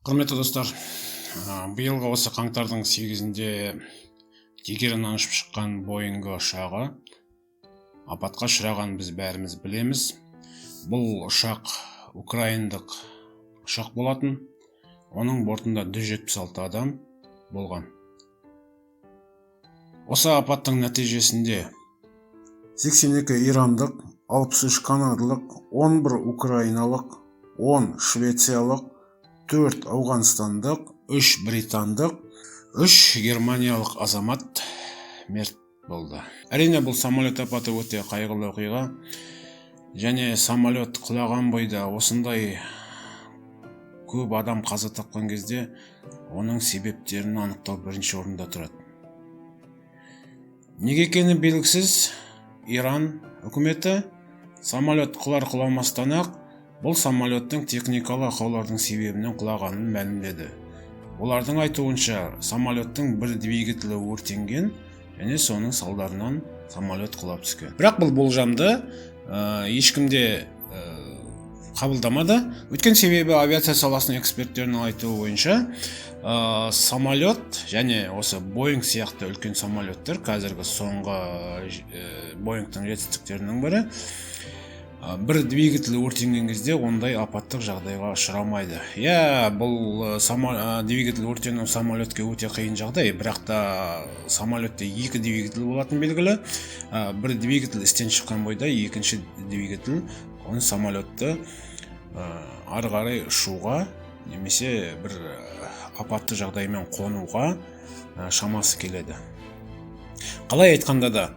Құрметті достар, биылғы осы қаңтардың 8-інде Тегераннан ұшып шыққан Боинг ұшағы апатқа ұшырағанын біз бәріміз білеміз. Бұл ұшақ украиндық ұшақ болатын. Оның бортында 176 адам болған. Осы апаттың нәтижесінде 82 ирандық, 63 канадалық, 11 украиналық, 10 швециялық, 4 ауғанстандық, 3 британдық, 3 германиялық азамат мерт болды. Әрине, бұл самолет апаты өте қайғылы оқиға және самолет құлаған бойда осындай көп адам қаза тапқан кезде оның себептерін анықтау бірінші орында тұрады. Неге екені белгісіз, Иран үкіметі самолет құлар құламастан ақ бұл самолеттің техникалық ақаулардың себебінен құлағанын мәлімдеді. Олардың айтуынша, самолеттің бір двигателі өртенген және соның салдарынан самолет құлап түскен. Бірақ бұл болжамды ешкім де қабылдамады. Өйткені себебі авиация саласының эксперттерінің айтуы бойынша, самолет және осы Боинг сияқты үлкен самолеттер, қазіргі соңғы Боингтің жетістіктерінің бірі, бір двигатель өртенген кезде ондай апаттық жағдайға ұшырамайды. Иә, бұл двигатель өртену самолетке өте қиын жағдай, бірақ та самолетте екі двигатель болатын белгілі. Бір двигатель істен шыққан бойда екінші двигатель оны самолетті ары қарай ұшуға немесе бір апатты жағдаймен қонуға шамасы келеді. Қалай айтқанда да,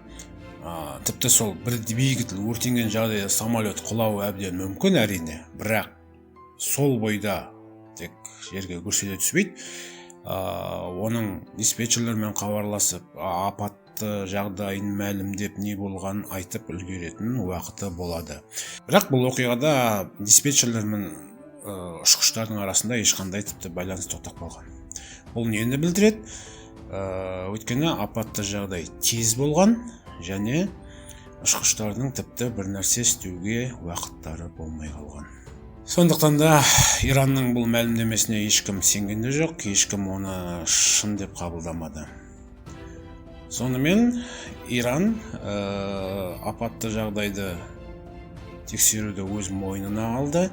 тіпті сол бір двигатель өртенген жағдайда самолет құлауы әбден мүмкін, әрине, бірақ сол бойда тек жерге гүрс ете түспейді. Оның диспетчерлермен хабарласып, апатты жағдайын мәлімдеп, не болғанын айтып үлгеретін уақыты болады. Бірақ бұл оқиғада диспетчерлер мен ұшқыштардың арасында ешқандай тіпті байланыс тоқтап қалған. Бұл нені білдіреді? Өйткені апатты жағдай тез болған және ұшқыштардың тіпті бір нәрсе істеуге уақыттары болмай қалған. Сондықтан да Иранның бұл мәлімдемесіне ешкім сенген де жоқ, ешкім оны шын деп қабылдамады. Сонымен Иран апатты жағдайды тексеруді өз мойнына алды.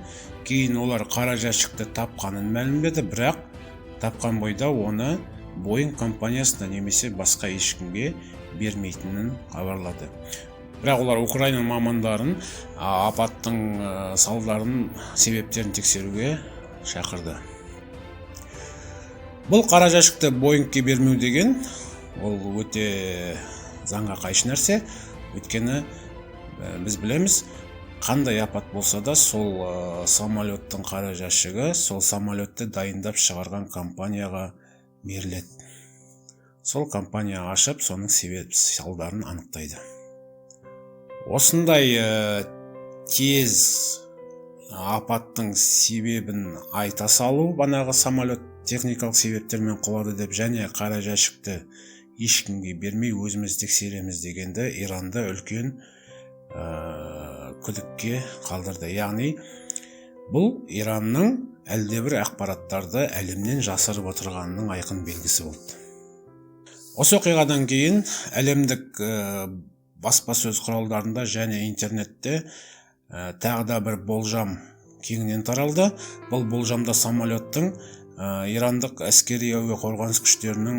Кейін олар қара жәшікті тапқанын мәлімдеді, бірақ тапқан бойда оны Боинг компаниясына немесе басқа ешкімге бермейтінін хабарлады. Бірақ олар Украина мамандарын апаттың салдарын, себептерін тексеруге шақырды. Бұл қара жәшікті Боингке бермеу деген ол өте заңға қайшы нәрсе. Өйткені біз білеміз, қандай апат болса да, сол самолеттің қара жәшігі сол самолетті дайындап шығарған компанияға беріледі. Сол компания ашып, соның себеп салдарын анықтайды. Осындай тез апаттың себебін айта салу, банағы самолет техникалық себептермен құлады деп және қара жәшікті ешкімге бермей, өзіміз тексереміз дегенді Иранды үлкен күдікке қалдырды. Яғни бұл Иранның әлдебір ақпараттарды әлемнен жасырып отырғанының айқын белгісі болды. Осы оқиғадан кейін әлемдік баспасөз құралдарында және интернетте тағы да бір болжам кеңінен таралды. Бұл болжамда самолеттің ирандық әскери әуе қорғаныс күштерінің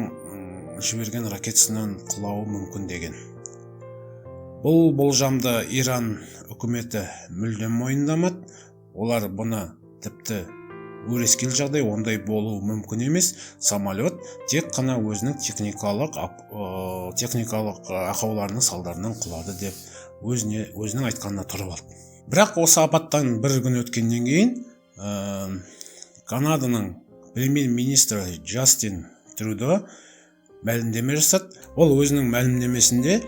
жіберген ракетасынан құлауы мүмкін деген. Бұл болжамды Иран үкіметі мүлдем мойындамады. Олар бұны тіпті өрескел жағдай, ондай болуы мүмкін емес, самолет тек қана өзінің техникалық ақауларының салдарынан құлады деп өзіне өзінің айтқанына тұрып алды. Бірақ осы апаттан бір күн өткеннен кейін Канаданың премьер министрі Джастин Трюдо мәлімдеме жасады. Ол өзінің мәлімдемесінде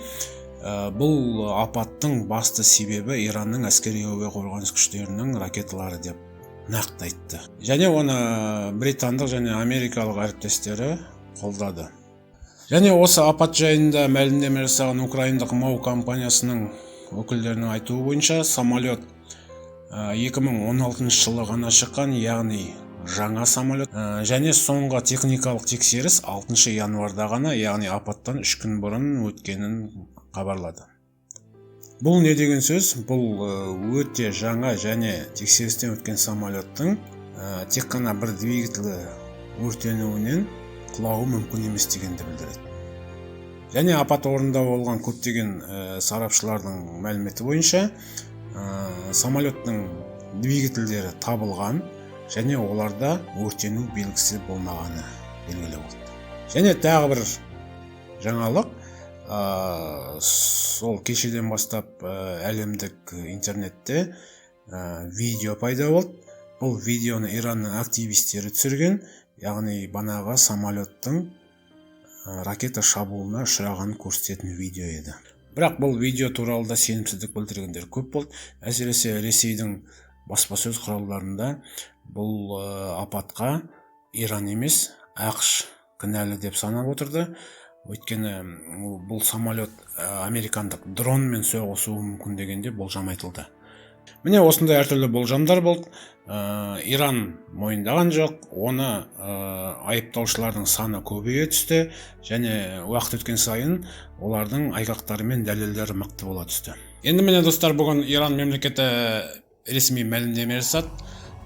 бұл апаттың басты себебі Иранның әскери әуе қорғаныс күштерінің ракеталары деп нақты айтты және оны британдық және америкалық әріптестері қолдады. Және осы апат жайында мәлімдеме жасаған украиндық МАУ компаниясының өкілдерінің айтуы бойынша, самолет 2016 жылы ғана шыққан, яғни Жаңа самолет. Және соңғы техникалық тексеріс 6 январьда ғана, яғни апаттан 3 күн бұрын өткенін хабарлады. Бұл не деген сөз? Бұл өте жаңа және тексерістен өткен самолеттің тек қана бір двигателі өртенуінен құлауы мүмкін емес дегенді білдіреді. Және апат орнында болған көптеген сарапшылардың мәліметі бойынша, самолеттің двигательдері табылған және оларда өртену белгісі болмағаны белгілі болды. Және тағы бір жаңалық: сол кешеден бастап әлемдік интернетте видео пайда болды. Бұл видеоны Иранның активистері түсірген, яғни банағы самолеттің ракета шабуылына ұшырағанын көрсететін видео еді. Бірақ бұл видео туралы да сенімсіздік білдіргендер көп болды. Әсіресе Ресейдің баспасөз құралдарында бұл апатқа Иран емес, АҚШ кінәлі деп санап отырды, өйткені бұл самолет американдық дронмен соғысуы мүмкін дегенде болжам айтылды. Міне, осындай әртүрлі болжамдар болды. Иран мойындаған жоқ оны. Айыптаушылардың саны көбейе түсті және уақыт өткен сайын олардың айғақтары мен дәлелдері мықты бола түсті. Енді, міне, достар, бүгін Иран мемлекеті ресми мәлімдеме жасады.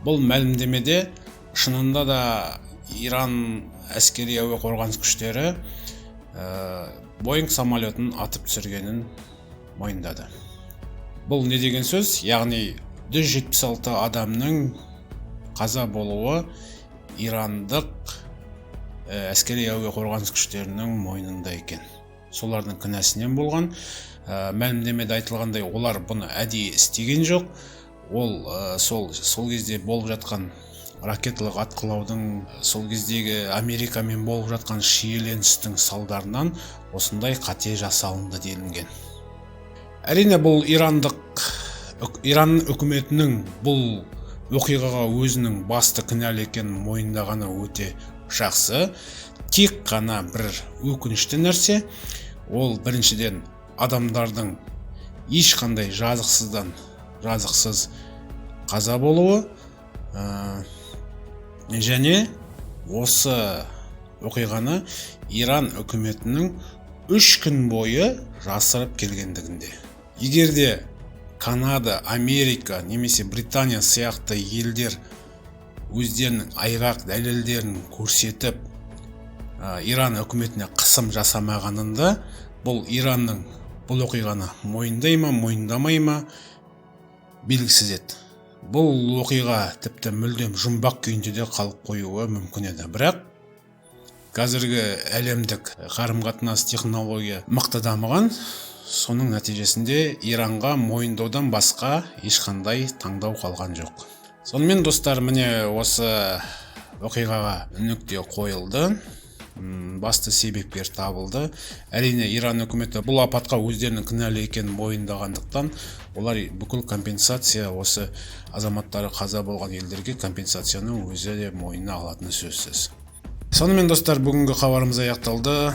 Бұл мәлімдемеде шынында да Иран әскери әуе қорғаныс күштері Боинг самолетін атып түсіргенін мойындады. Бұл не деген сөз? Яғни 176 адамның қаза болуы ирандық әскери әуе қорғаныс күштерінің мойнында екен, солардың кінәсінен болған. Мәлімдемеде айтылғандай, олар бұны әдейі істеген жоқ. Ол сол кезде болып жатқан ракеталық атқылаудың, сол кездегі Америкамен болып жатқан шиеленістің салдарынан осындай қате жасалынды делінген. Әрине, бұл Иран үкіметінің бұл оқиғаға өзінің басты кінәлі екенін мойындағаны өте жақсы. Тек қана бір өкінішті нәрсе: ол біріншіден, адамдардың ешқандай жазықсыз қаза болуы және осы оқиғаны Иран үкіметінің 3 күн бойы жасырып келгендігінде. Егер де Канада, Америка немесе Британия сияқты елдер өздерінің айғақ дәлелдерін көрсетіп, Иран үкіметіне қысым жасамағанында, бұл Иранның бұл оқиғаны мойындай ма, мойындамай ма, белгісіз еді. Бұл оқиға тіпті мүлдем жұмбақ күйінде де қалып қоюы мүмкін еді. Бірақ қазіргі әлемдік қарым қатынас, технология мықты дамыған. Соның нәтижесінде Иранға мойындаудан басқа ешқандай таңдау қалған жоқ. Сонымен, достар, міне, осы оқиғаға нүкте қойылды. Басты себепкер табылды. Әрине, Иран үкіметі бұл апатқа өздерінің кінәлі екенін мойындағандықтан, олар бүкіл компенсация, осы азаматтары қаза болған елдерге компенсацияны өзі де мойнына алатыны сөзсіз. Сонымен, достар, бүгінгі хабарымыз аяқталды.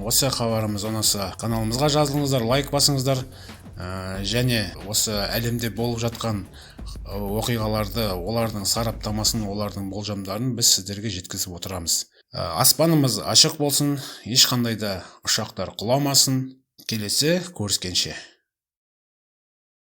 Осы хабарымыз ұнаса, каналымызға жазылыңыздар, лайк басыңыздар. Және осы әлемде болып жатқан оқиғаларды, олардың сараптамасын, олардың болжамдарын біз сіздерге жеткізіп отырамыз. Аспанымыз ашық болсын, ешқандай да ұшақтар құламасын. Келесі көріскенше!